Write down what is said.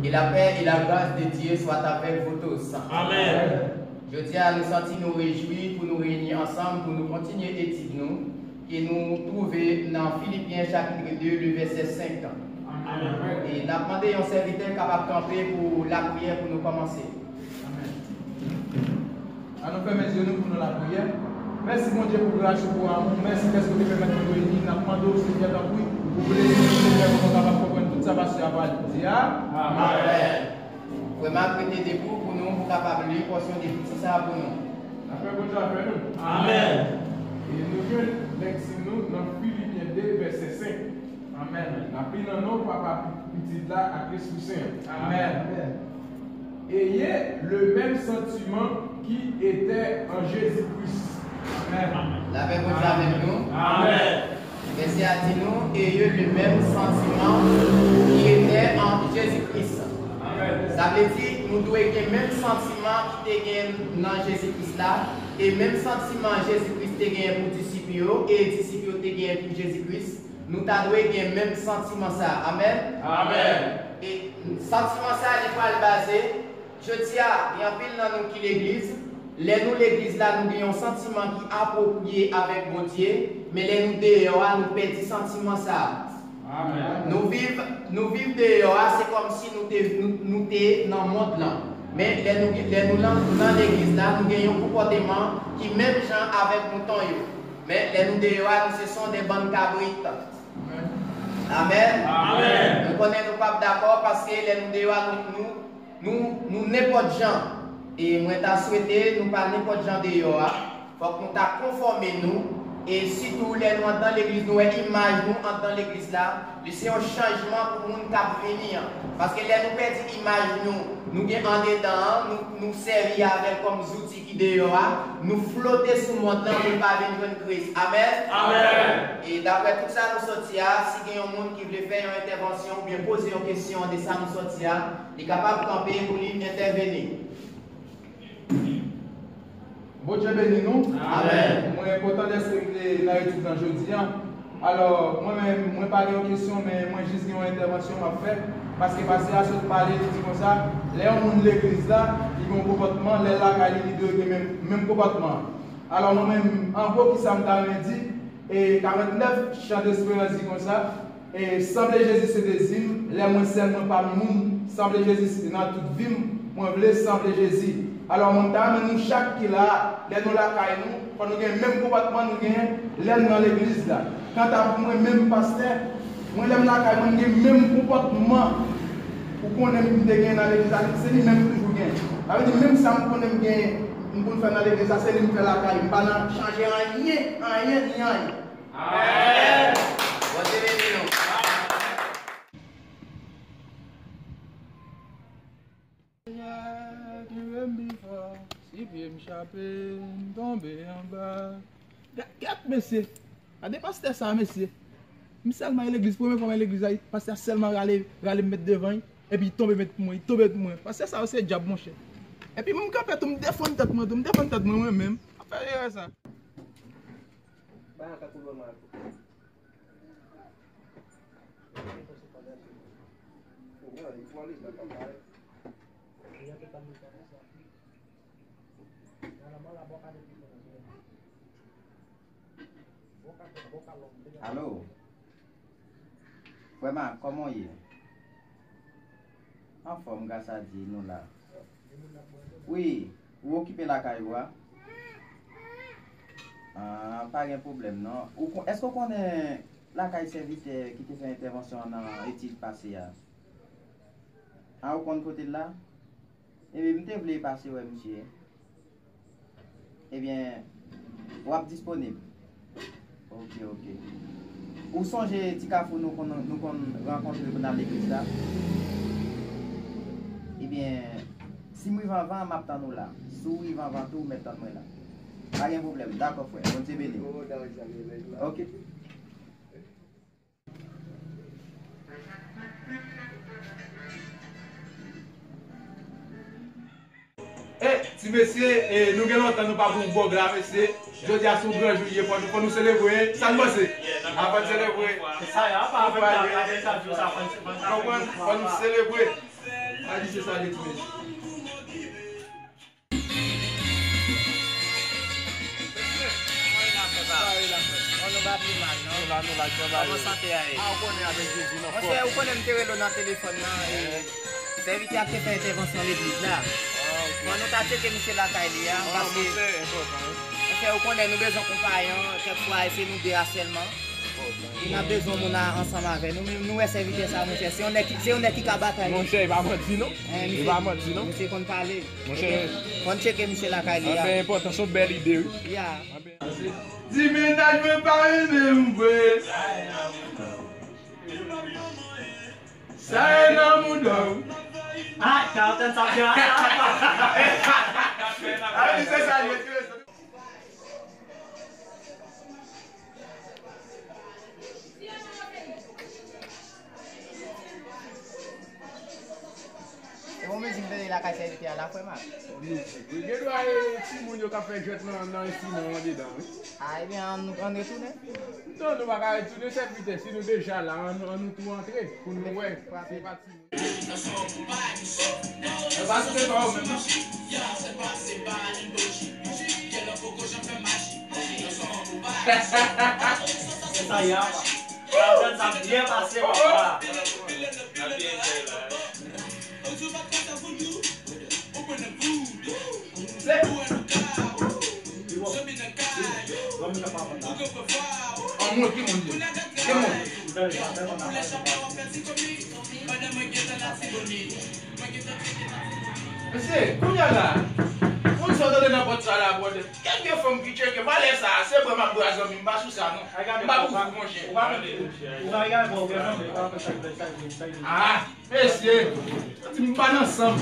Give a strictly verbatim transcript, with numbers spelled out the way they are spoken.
Que la paix et la grâce de Dieu soient avec vous tous. Amen. Jodi a, nou santi nou rejwi pou nou reyini ansanm pou nou kontinye etid nou, ke nou twouve nan Filipyen chapit de, le vèsè senk. Amen. E n ap mande yon sèvitè kapab kanpe pou lapriyè pou nou kòmanse. Amen. Ann nou fèmen zye nou pou nou lapriyè. Mèsi, Bondye, pou gras ou, pou amou w. Mèsi dèske w te pèmèt nou reyini. N ap mande w, Senyè, tanpri, pou w beni nou, Senyè, pou nou kapab konprann tout sa pastè a pral di a. Amen. Frè Marc, rete debou pou nou, pou kapab li pòsyon de piti sa a pou nou. N ap fè Bondye avè nou. Amen. E nou jwenn lèkti nou nan Filipyen de, vèsè senk. Amen. N ap li nan non Papa, Pitit la ak Lespri Sen an. Amen. Ayez le même sentiment qui était en Jésus-Christ. Amen. Lapè Bondye avèk nou. Amen. Vèsè a di nou, ayez le même sentiment qui était en Jésus-Christ. Amen. Sa vle di, nou dwe gen menm santiman ki te gen nan Jezi Kris la, e menm santiman Jezi Kris te gen pou disip yo, e disip yo te gen pou Jezi Kris. Nou ta dwe gen menm santiman sa a. Amèn. Amen. E santiman sa a, li pral baze, jodi a, gen anpil nan nou ki legliz. Lè nou legliz la, nou gen yon santiman ki apwopriye avèk Bondye, men lè nou deyò a, nou pèdi santiman sa a. Amen. Nou viv, nou viv deyò a, se kòmsi nou te, nou, nou te nan mond lan. Men lè nou, lè nou nan, nan legliz la, nou gen yon konpòteman ki menm jan avèk mouton yo. Men lè nou deyò a, nou se son de bann kabrit. Amen. Amen. Nou konnen nou p ap dakò paske lè nou deyò a, nou, nou, nou, nou nenpòt jan. E mwen ta swete nou pa nenpòt jan deyò a. Fòk nou ta konfòme nou. E sitou lè nou anndan legliz, nou wè imaj nou anndan legliz la. Li se yon chanjman pou moun k ap vini an. Paske lè nou pèdi imaj nou, nou gen andedan an, nou, nou sèvi avè l kòm zouti ki deyò a, nou flote sou mond lan pou n pa vin jwenn Kris. Amèn. Amen. E daprè tout sa nou sòti a, si gen yon moun ki vle fè yon entèvansyon oubyen poze yon kesyon de sa nou sòti a, li kapab kanpe pou li entèveni. Bondye beni nou. Amen. Mwen kontan dèske m te nan etid lan jodi a. Alò, mwen menm, mwen pa gen yon kesyon, men mwen jis gen yon entèvansyon m ap fè. Paske pastè a sot pale, li di konsa, lè yon moun legliz la, li gen yon konpòtman, lè l lakay li, li dwe gen menm, menm konpòtman an. Alò, mwen menm, an gwo, kisa m ta renmen di, e karantnèf, Chan Desperans di konsa, e sanble Jezi se dezi m, lè mwen sèl mwen pami moun, sanble Jezi nan tout vi m, mwen vle sanble Jezi. Alò, mwen ta renmen nou chak ki la a, lè nou lakay nou, fò nou gen menm konpòtman nou genyen lè n nan legliz la. Kanta pou mwen menm, pastè, mwen lè m lakay mwen, m gen menm konpòtman ou konnen m te genyen nan legliz la, se li menm m toujou genyen. Sa vle di, menm sa m konnen m genyen, m konn fè nan legliz la, se li m fè lakay m. M pa nan chanje anyen, anyen, ni anyen. Amen. Bondye beni nou. Senyè, kenbe m pi fò, si pye m chape, m tonbe anba. Gad, gad, mesye, gade pastè sa a, mesye. M sèlman al legliz, premye fwa m al legliz la, pastè a sèlman rale, rale m met devan, epi l tonbe met pou mwen, li tonbe pou mwen. Pastè sa yo se dyab, monchè. Epi mwen m kanpe tou, m defann tèt mwen tou, m defann tèt mwen, mwen menm. Afè erè sa. Alo. Frè Mak, kòman w ye? Anfòm, gras a Dye, nou la. Wi, ou okipe lakay ou a? Ah, pa gen pwoblèm non. Ou kon-, èske w konnen lakay sèvitè ki te fè entèvansyon an nan etid pase a? Ah, ou konn kote l la? Ebyen, m te vle pase wè misye. Ebyen, w ap disponib? Ok, ok. Ou sonje ti kafou nou konn, nou konn rankontre pou n al legliz la? Ebyen, si m rive anvan, m ap tann ou la. Si w rive anvan tou, w mèt tann mwen la. Pa gen pwoblèm. Dakò, frè. Bondye beni w. Ok. E, ti mesye, e, nou gen lontan nou pa pran gwòg la, mesye. Jodi a se yon gran jou li ye, fò nou, fò nou selebre, sa n panse? Avan n selebre. Sa y a, pa avèk sa, avèk sa, fò n, fò n selebre. Se sa, de ti mesye. Kòman nou pa pi mal, non? Nou la, nou la, travay. Kòman sante a ye? Ah, ou konnen avèk Jezi, nan fòs. Monchè, ou konnen m te rele w nan telefòn nan, e sèvitè a te fè entèvansyon legliz la. Ah, ok. Fò nou ta tcheke misye lakay li a, paske, monchè, ou konnen nou bezwen konpayon, kèk fwa, e se nou de a sèlman. E n ap bezwen moun a ansanm avè nou. Nou, nou wè sèvitè sa, monchè. Se yon nèg ki, se yon nèg ki ka batay. Monchè, e pa manti, non. E pa manti, non. Misye konn pale. Monchè. Fò n tcheke misye lakay li a. Anben, enpòtan, se yon bèl ide, wi. Ya. Di mennaj mwen pa renmen m vre. Sa e nan mouda w. Ah, Carlton, sa fè. Ah, se sa, li ete. E bon mizik tande lakay sèvitè a la, frè m. Bon mizik, wi. Gen dwa e timoun yo k ap fè jwèt nan, nan enstriman yo andedan, wi. A, ebyen, ann, ann retounen. Non, nou pa ka retounen, sèvitè. Si nou deja la, ann, ann nou tou antre pou nou wè. Se pa timoun. Yo pa sou devan ou menm, non. Sa y a, papa. Sa byen pase, papa. An mwen ki moun di. Ki moun? Mesye, kounye a la, moun sa w tande nan pòt sa la, brother. Kèlke fanm ki tcheke, valè sa, se bwè m ap bwè a zanmi m, m pa sou sa non. M pa pou fou, monchè. Ah, mesye, santi m pa nan san m.